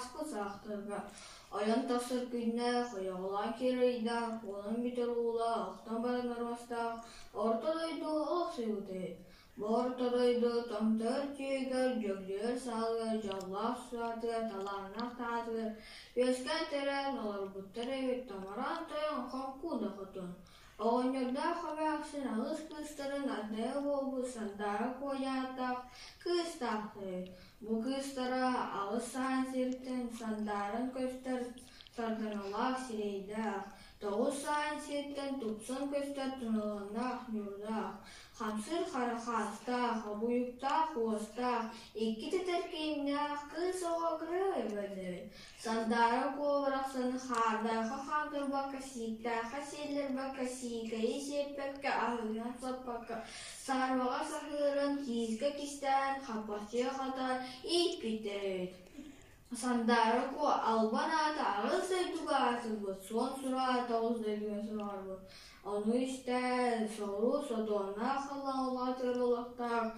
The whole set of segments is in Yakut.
ааспыт саахтарга ойон тахсар күннээх, ойоҕолоон киирэр ыйдаах, уолан бүтэр уулаах, охтон баран оруостаах орто дойду олохсуйбут үһү. Бу орто дойду томтор түүгэр, дьөгдьөр саалыгар, дьоллоох суотугар, талааннаах таатыгар үөскээн төрөөн олорбуттар эбит томороон тойон Хоҥкууда хотун. Оҕонньордоох эмээхсин алыс кыыстарын ардайа буолбут Сандаара Куойааттаах кыыстаахтар эбит. Бу кыыстара алыс саһаан сиртэн сандааран көстөр сардаҥалаах сирэйдээх, 9 саһаан сиртэн тупсан көстөр туналаннаах ньуурдаах, хамсыыр хара хаастаах, обуйуктаах уостаах, икки тэтэркэйимнээх кыыс оҕо кыра эбэтэр Сандаара Куо барахсан хаардаахха хаамтарбакка, сииктээххэ сиэллэрбэккэ, сиикэйи сиэппэккэ, аһыынан саппакка, саарбаҕа саһыаран, киискэ кистээн, хаппахчыга хатаан ииппиттэр эбит. Сандаара Куо албан аата аҕыс дойдуга аатырбыт, суон сураҕа тоҕус дойдуга сураҕырбыт. Ону истэн, соҕуруу содуомнаах халлаан улаатыгар олохтоох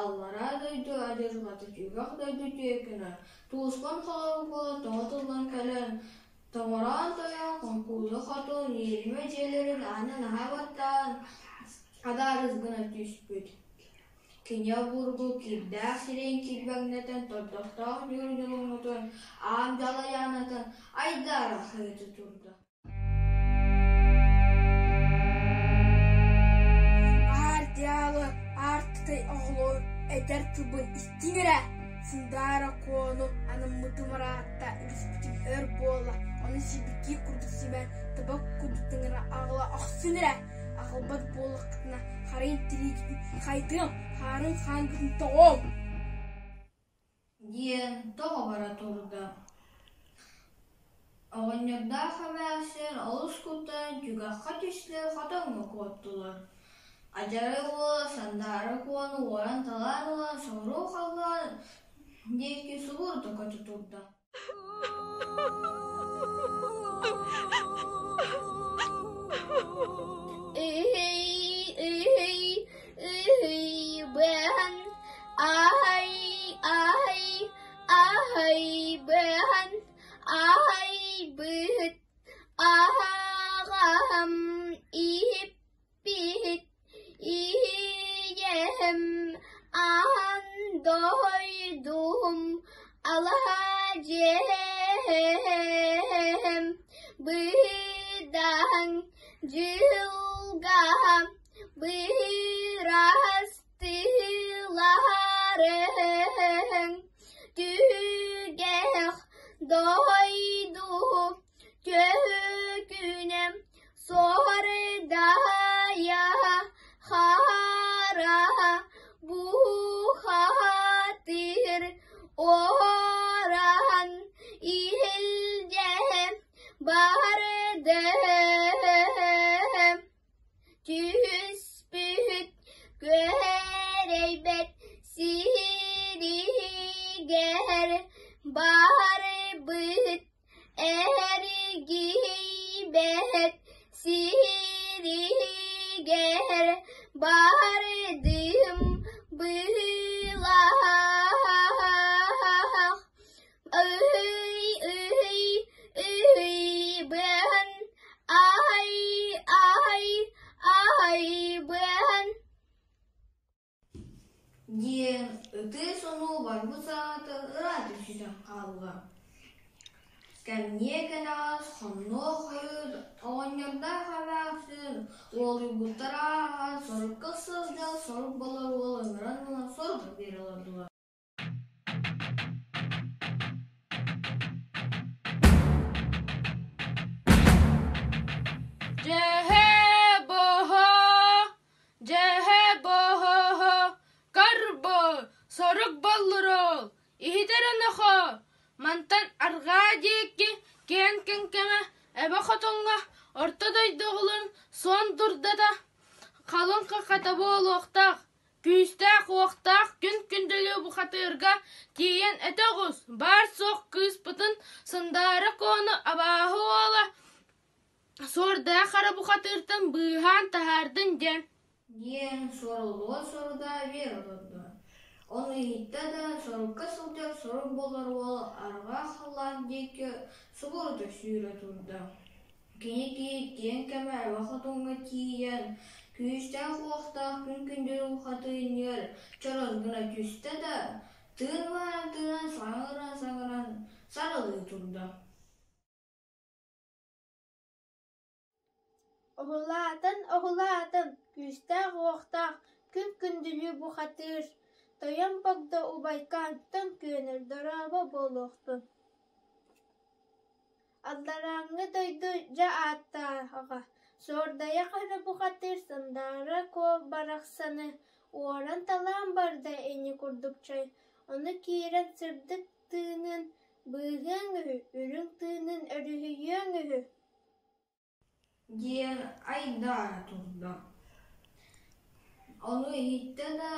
аллараа дойду адьырҕата түгэх дойду түөкүнэ Туускун холорук буола тоҕо тыллан кэлэн, томороон тойон Хоҥкууда хотун иэримэ дьиэлэрин аанын аһа баттаан адаарыс гына түспүт. Кини обургу кирдээх сирэйин килбэҥнэтэн, тордохтоох ньуур ньулуҥнутун аан далайаанатын айдаара хаһыыта турда. Аар дьаалы аартытай оҕолор этэр тылбын истиҥ эрэ, Сундаара Куону анаммытым ыраатта, үгүспүтүм өр буолла, ону сибикии курдук симэн, табах курдук тыҥыра аҕала охсун эрэ, аҕалбат буоллаххытына харайын тириигитин хайдыам, хаарын хаангытын тоҕуом диэн тоҕо бара турда. Оҕонньордоох эмээхсин олус куттанан түгэххэ түстэ, хотоҥҥо куоттулар. Адьарай уола Сандаара Куону уоран-талаан ылан соҕуруу халлаан диэки субуруту көтө турда. Ый, ый, ый, быһан, ай, ай, ай, быһан, ай, быһыт, аҕам иһиппит, ийэм аан дойдум алаадьым быдаҥ дьылҕа бырастыыларыҥ түгэх дойду түөкүнэ суордайа хара бухатыр оран иһилдьэ барды Түспүт күөрэйбэт сиригэр барбыт эргийбэт сиригэр бардым быылаах Ый, ый, ыйбын, ай, ай, айбын диэн ытыы-сонуу барбыт саҥата ыраата сүтэн хаалла. Кэмниэ кэнэҕэс хоннуо хойут оҕонньордоох эмээхсин уолуйбуттар ааһан сорукка сылдьан сорук буолар уол ыҥыран ылан сорук биэрэ олордулар. Дьэһэ-боһо, дьэһэ-боһо, карбо, сорук боллурол, иһитэр онохо, мантан арҕаа диэки киэн кэҥкэмэ эбэ хотуҥҥа орто дойду оҕолорун суон дурдата халыҥ хаххата буолуохтаах Күүстээх-уохтаах күн күндүлүү бухатыырга тиийэн этэ оҕус, баар-суох кыыспытын Сандаара Куону абааһы уола Суордаах хара бухатыыртан быыһаан таһаардын диэн Диэн суоруллуон сорудаа биэр олордо. Ону иһиттэ да, сорукка сылдьар сорук буолар уол арҕаа халлаан диэки субурута сүүрэ турда. Кини киэн кэмэ эбэ хотуҥҥа тиийэн, күүстээх-уохтаах күн күндүл хатыынньыгар чорос гына түстэ да, тыын баарын тыынан саҥаран-саҥаран сарылыы турда. Уһулаатын, уһулаатын, күүстээх-уохтаах күн күндүлүү бухатыыр, Тойон Богдо убайкаантан күөнүр дорообо буолуохтун Алларааҥҥы дойду дьэ ааттааҕа, Суордайа хара бухатыыр Сандаара Куо барахсаны уоран-талаан барда ини курдук чай, ону киирэн сырдык тыынын быыһыаҥ үһү, үрүҥ тыынын өрүһүйүөҥ үһү диэн айдаара турда. Ону иһиттэ да,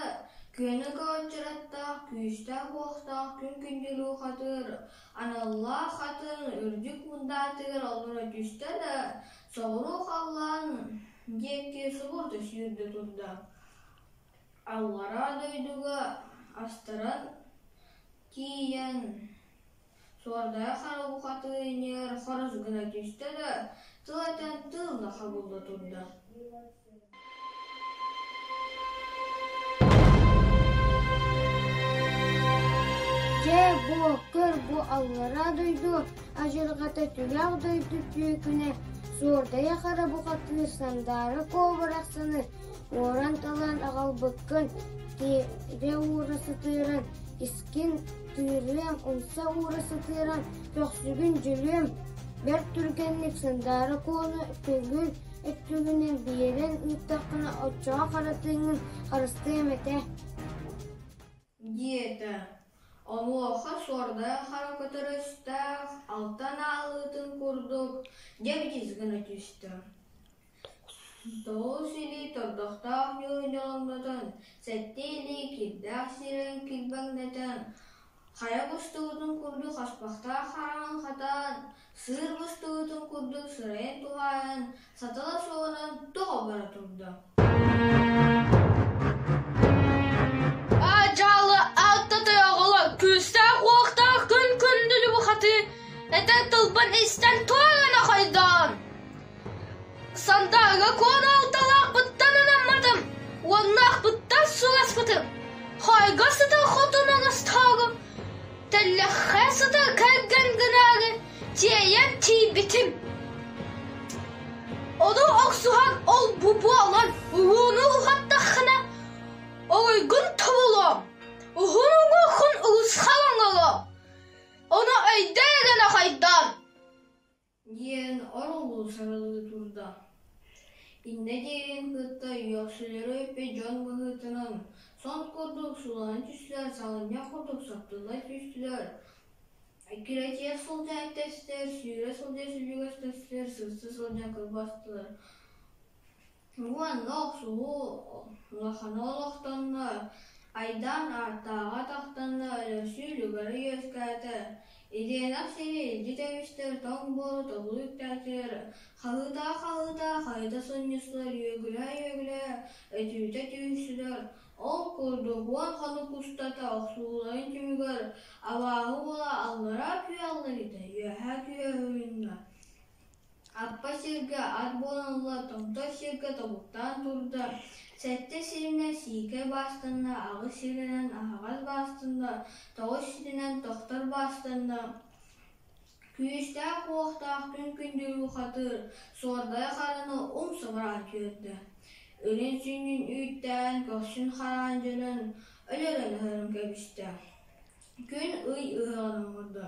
күөнэ көҕөччөрөттөөх, күүстээх-уохтаах күн күндүлүү хатыыр аналлаах атын үрдүк мундаатыгар олоро түстэ да, соҕуруу халлаан диэки субурду сүүрдэ турда. Аллараа дойдуга астаран тиийэн Суордайа хара бухатыыр иннигэр хорус гына түстэ да, тыл этэн тыл да хабылла турда. Дьэ, бу көр бу аллараа дойду адьырҕата түгэх дойду түөкүнэ Суордайа хара бухатыыр Сандаара Куо барахсаны уоран-талаан аҕалбыккын тиэрэ уура сытыаран искин тыырыам, умса уура сытыаран көхсүгүн дьүлүөм, бэрт түргэнник Сандаара Куону көҥүл өттүгүнэн биэрэн ыыттаххына оччоҕо хара тыыҥҥын харыстыам этэ диэтэ. Онуоха суордайа хара көтөрөстөөх алтан аалыытын курдук дьэбдьис гына түстэ. Тоҕус илии тордохтоох ньуонньолоҥнотон, сэттэ илии кирдээх сирин килбэҥнэтэн, хайа быстыбытын курдук хаспахтаах хараҕын хатаан, сыыр быстыбытын курдук сырайын туһаайан, сатала суоҕунан тоҕо бара турда. Дьаалы алта тойоҕоло күүстээх-уохтаах күн күндүлү бухатыы этэр тылбын истэн туох хайдаан Сандаарга куон алталаахпыттан анаммытым, уоннаахпыттан сураспытым, хойго сытар хотун оҥостооҕум, тэллэххэ сытар кэргэн гынаары тиэйэн тиийбитим. Ону охсуһан ол-бу буолан урууну уһаттаххына, оройгун тобулуом, уһун уҥуоххун урусхал оҥоруом, ону өйдөө эрэ хайдаан диэн орулуу сарылыы турда. Иннэ диирин кытта үөхсүлэри үппүт дьон быһыытынан сон курдук сулана түстүлэр, саҕынньах курдук саптылла түстүлэр, эккирэтиһэ сылдьан эттэстилэр, сүүрэ сылдьан сүллүгэстэстилэр, сырса сылдьан кырбастылар. Уонна охсуһуу улахана олохтонно, айдаан ааттааҕа атахтанна, өлөрсүү үлүгэрэ үөскээтэ, Ириэнэх сири илдьи тэбистэр, тоҥ буору тобулу үктээтилэр, хаһыытаа-хаһыытаа хайыта сынньыстылар, үөгүлээ-үөгүлээ, өтүүтэ түүрсүлэр, ол курдук уон хонук устата охсуһууларын түмүгэр абааһы уола аллараа күүһэ алларыйда, үөһээ күүһэ өһүрүннэ. Аппа сиргэ ат буолан ыла, томтор сиргэ тобуктаан турда, сэттэ сиринэн сиикэй баастанна, аҕыс сиринэн аһаҕас баастанна, тоҕус сиринэн тохтор баастанна. Күүстээх-уохтаах күн күндүлүү хатыыр, суордайа хараны умса бараан түөрдэ. Илин сүнньүн үүттээн, көхсүн хараан дьонун өлөрөн өһөрөн кэбистэ. Күн ый ыһыаҕын оҥордо.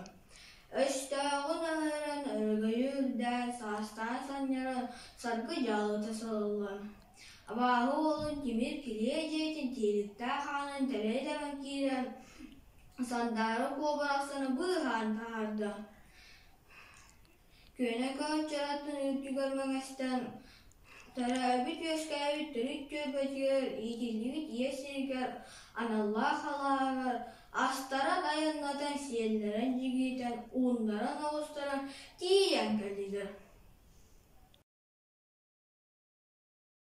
Өстөөҕүн аһаран, өрөгөйү үрдээн, саастаан санньаран, саргы дьаалыта салаллан, абааһы уолун тимир килиэ дьиэтин тиэликтээх аанын тэлэйэ тэбэн киирэн, Сандаара Куо барахсаны быыһаан таһаарда. Күөнэ көһөччөрөттөн үрдүгэр мэҥэстэн, төрөөбүт-үөскээбит төрүт түөлбэтигэр иитиллибит ийэ сиригэр аналлаах алааһыгар астаран айаннатан, сиэллэрэн дьигиитэн, ууннаран оҕустаран тиийэн кэллилэр.